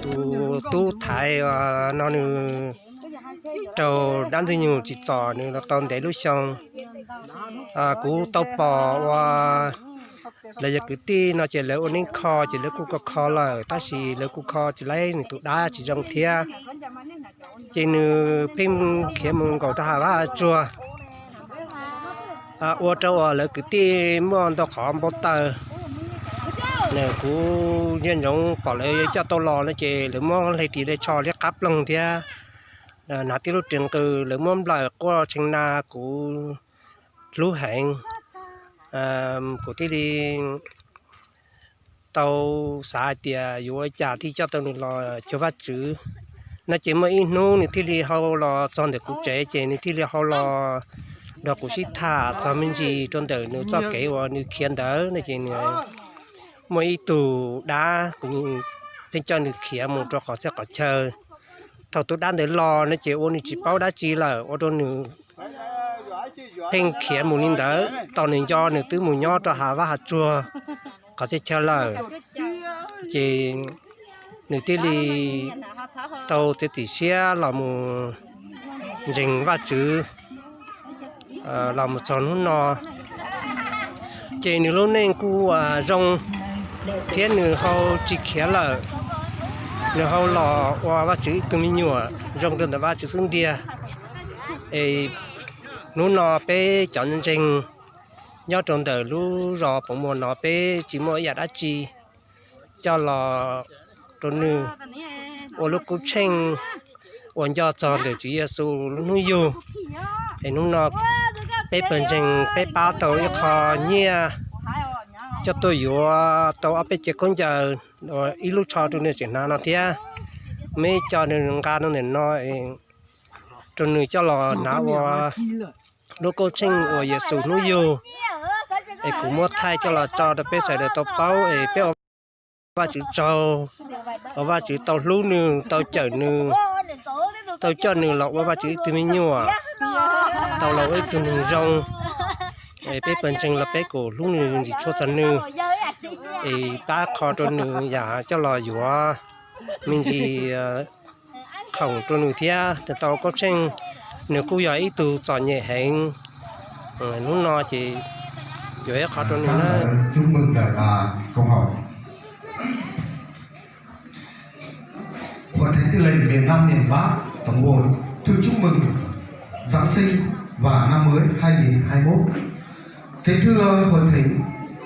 Kuv tus tub thaiv no nws raug dab ntxwg nyoog tsim txom nws los tau ntev lub xyoo. Kuv tau pom ua lawv yog kwv tij no ces lawv ua neeb kho ces lawv kuj kho kho lawm, tab sis lawv kuj kho tsis laib nws tus dab tsis zoo thiab. Ces nws pheej khiav mus nkaum rau hav vaj hav tsuag, ua rau uas lawv kwv tij muaj ntau qhov npau taws. Kuv ntsia ntsoov pom lawv coj tau los no ces lawv muab hle ris hle tsho liab qab ploog thiab hnav tib lub ris nqws, lawv muab nplawm quaj tshee na, kuv hlub heev. Kuv thiaj li tau xav hais tias yuav ua cas thiaj coj tau nws los cuag Vajtswv no. Ces muaj ib hnub nws thiaj li hau los txog ntawm kuv tsev, ces nws thiaj li hau los nrog kuv sib tham txog me ntsis rau ntawm nws txoj kev uas nws khiav ntawd no. Ces nws muaj ib tug dab, kuv pheej coj nws khiav mus rau qhov txhia qhov chaw. Thaum tus dab ntawd los no ces ua nws tsis paub dab tsi lawm, ua rau nws pheej khiav mus li ntawd, tos nws nco nws twb mus nyob rau hav vaj hav tsuag qhov txhia chaw lawm. Ces nws thiaj li tau txiav txim siab los mus ntseeg Vajtswv los mus txog hnub no. Ces nws lub neej kuj zoo thiab nws hau tsis khiav lawm. Nws hau los ua Vajtswv ib tug me nyuam zoo rau ntawm Vajtswv xub ntiag. Es hnub no peb cov ntseeg nyob rau ntawm lub zos Pov Muas no peb tsis muaj ib yam dab tsi coj los rau nws ua lub koob tsheej uas nco txog ntawm Tswv Yexus lub hnub yug. Es hnub no peb pawg ntseeg peb pab tau ib qho nyiaj coj tuaj yuav tau ob peb cev khaub ncaws, ib lub tsho rau nws tseem hnav no thiab. Muab coj nws nqa rau ntawm no rau nws coj los hnav ua lub koob tsheej uas Yexus hnub yug. Es kuv muab thaij coj los tso rau peb sawv daws tau paub es peb ua Vajtswv tsaug, ua Vajtswv tau hlub nws, tau cawm nws, tau coj nws los ua Vajtswv ib tug me nyuam, tau los ua ib tug neeg zoo. Es peb pawg ntseeg los peb kuj hlub nws ntxim tshua txog nws, es pab qho rau nws yam coj los yuav me ntsis khoom rau nws thiab tau koob tsheej. Nws kuj yog ib tug txom nyem heev, hnub no ces yuav ib qho rau nws na. Hội Thánh Tin Lành miền Nam miền Bắc tổng hội thư chúc mừng Giáng sinh và năm mới hai nghìn hai mươi mốt. Kính thưa hội thánh,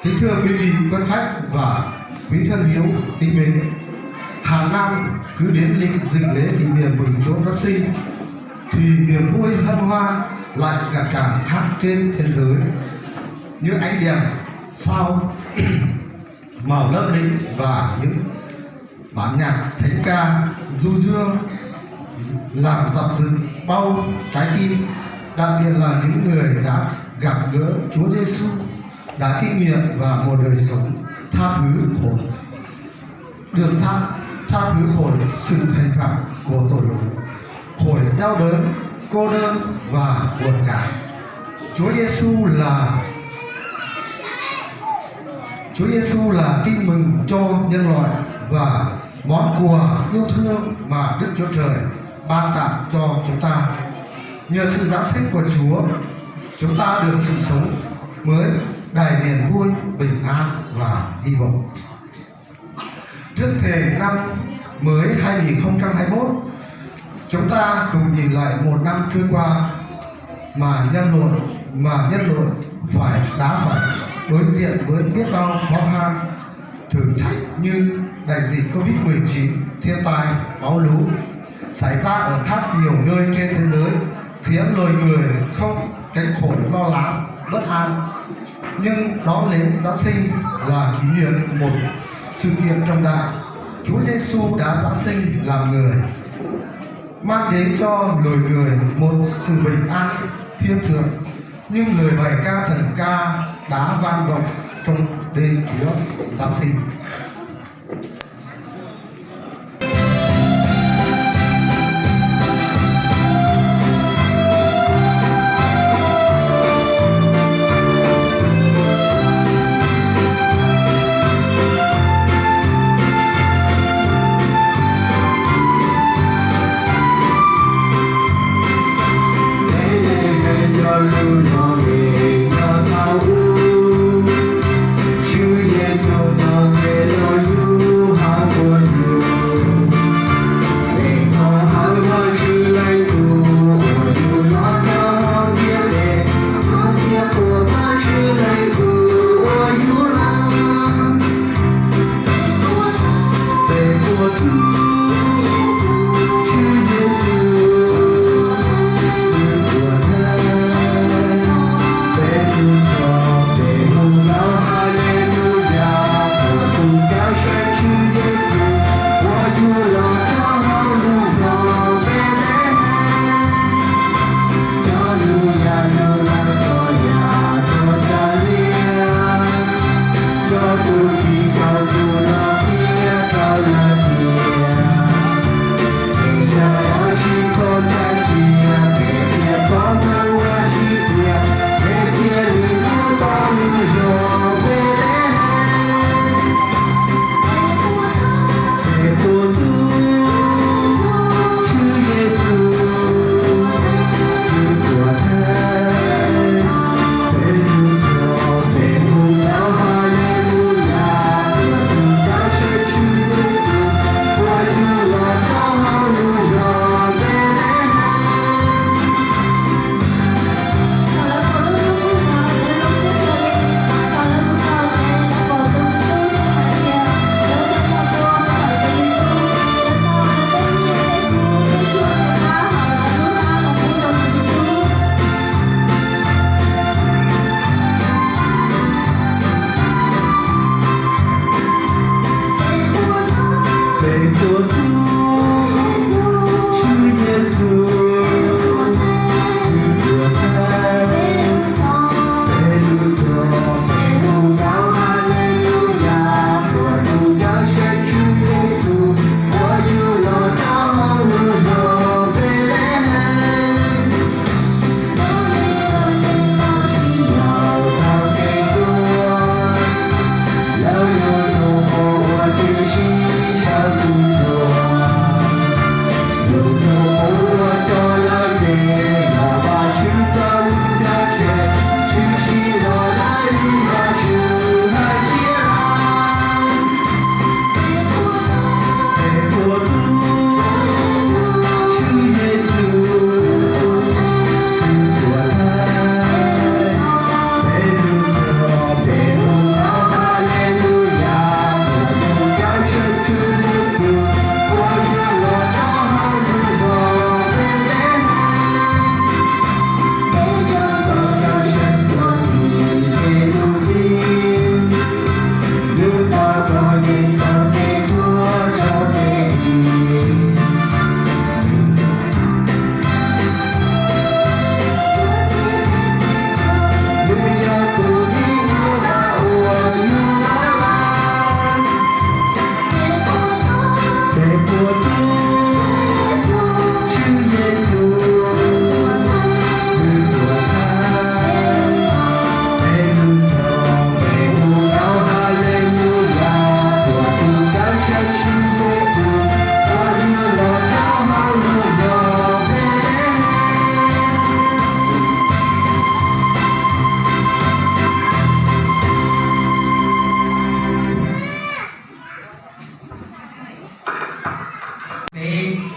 kính thưa quý vị, quý khách và quý thân hữu kính mến, hàng năm cứ đến lịch dịp lễ kỷ niệm mừng Chúa Giáng sinh thì niềm vui hân hoan lại ngập tràn khắp trên thế giới. Những ánh đèn sao màu lấp lánh và những bản nhạc thánh ca du dương làm dập dừng bao trái tim, đặc biệt là những người đã gặp gỡ Chúa Giêsu, đã kinh nghiệm và một đời sống tha thứ khổ, được tha, tha thứ khỏi sự hành hạ của tội lỗi, khỏi đau đớn, cô đơn và buồn chán. Chúa Giêsu là Chúa Giêsu là tin mừng cho nhân loại và món quà yêu thương mà Đức Chúa Trời ban tặng cho chúng ta. Nhờ sự giáng sinh của Chúa, chúng ta được sự sống mới, đầy niềm vui, bình an và hy vọng. Trước thềm năm mới hai nghìn không trăm hai mươi mốt, chúng ta cùng nhìn lại một năm trôi qua mà nhân loại, mà nhân loại phải, đã phải đối diện với biết bao khó khăn, thử thách như đại dịch covid mười chín, thiên tai, bão lũ xảy ra ở khắp nhiều nơi trên thế giới, khiến loài người không tránh khỏi lo lắng, bất an. Nhưng đón lễ Giáng sinh là kỷ niệm một sự kiện trọng đại. Chúa Giêsu đã giáng sinh làm người, mang đến cho loài người một sự bình an thiên thượng. Nhưng lời bài ca thần ca đã vang vọng trong đêm Chúa Giáng sinh.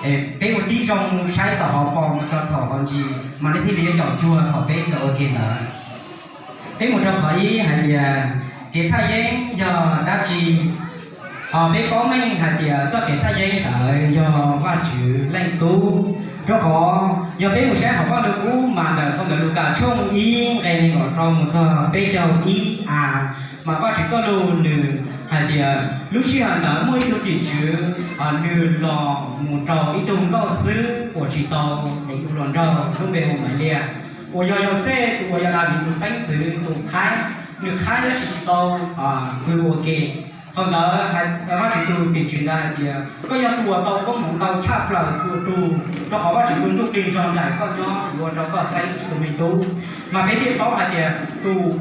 Peb, peb ua tib zoo saib tom hauv paus mus txog thaum hauv ntsis mas nej thiaj li yuav caum cuag thaum peb ua ke ntawd. Peb mus rau qhov ib hais tias kev thaj yeeb yog dab tsi? Peb paub meej hais tias txoj kev thaj yeeb ntawd yog Vajtswv Leej Tub, rau qhov yog peb mus saib hauv Vaj Lug Kub mas ntawm phau ntawv Lukas tshooj ib nqe nees nkaum rau mus txog peb caug ib a, mas Vajtswv txoj lus nws hais tias lub sij hawm ntawd muaj ib tug tim tswv, nws los mus rau ib tug nkauj xwb uas tsis tau dev du los nraug lub npe hu Maivliag, uas yog Yauxej tus uas yog Daviv tus xeeb ntxwv tus qhaib, nws qhaib tab sis tsis tau pw ua ke. Thaum ntawd Vajtswv tus tim tswv ntawd hais tias koj yog tus uas tau koob hmoov ntau tshaj plaws txhua tus, rau qhov Vajtswv tus Ntsuj Plig nrog nraim koj nyob yuav ua rau koj xeeb ib tug me tub. Mas peb thiaj paub hais tias tus,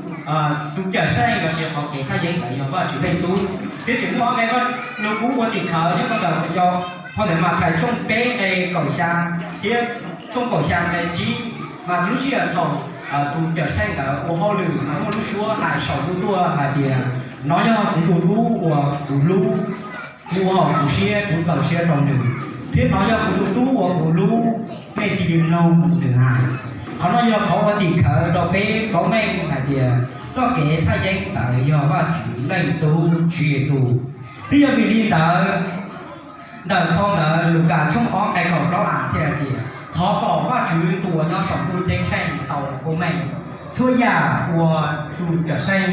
tus cawm seej lossis qhov kev thaj yeeb ntawd yog Vajtswv Leej Tub. Thiab tseem muaj ob nqe Vaj Lug Kub ua tim khawv nyob rau ntawm phau ntawv Mathais tshooj peb nqe kaum xya thiab tshooj kaum xya nqe tsib, mas lub sij hawm thaum tus cawm seej ntawd ua hauj lwm mas muaj lub suab hais saum ntuj tuaj hais tias, nov yog kuv tus tub uas kuv hlub, kuv ua hauv kuv siab, kuv txaus siab rau nws, thiab nov yog kuv tus tub uas kuv hlub, nej cia li mloog nws hais. Qhov no yog qhov ua tim khawv rau peb paub meej hais tias txoj kev thaj yeeb ntawd yog Vajtswv Leej Tub Tswv Yexus. Twb yog vim li ntawd, ntawm phau ntawv Lukas tshooj ob nqe kaum plaub a thiaj hais tias thov kom Vajtswv tus uas nyob saum ntuj ceeb tsheej tau koob meej. Txhua yam uas tus cawm seej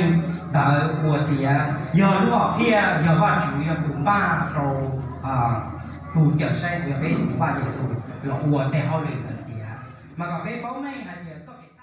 ntawd ua tiav yog lub hom phiaj, yog Vajtswv yog tus npaj rau tus cawm seej uas yog peb tus Vaj Yexus los ua tej hauj lwm ntawd tiav. Mas kom peb paub meej hais tias txoj kev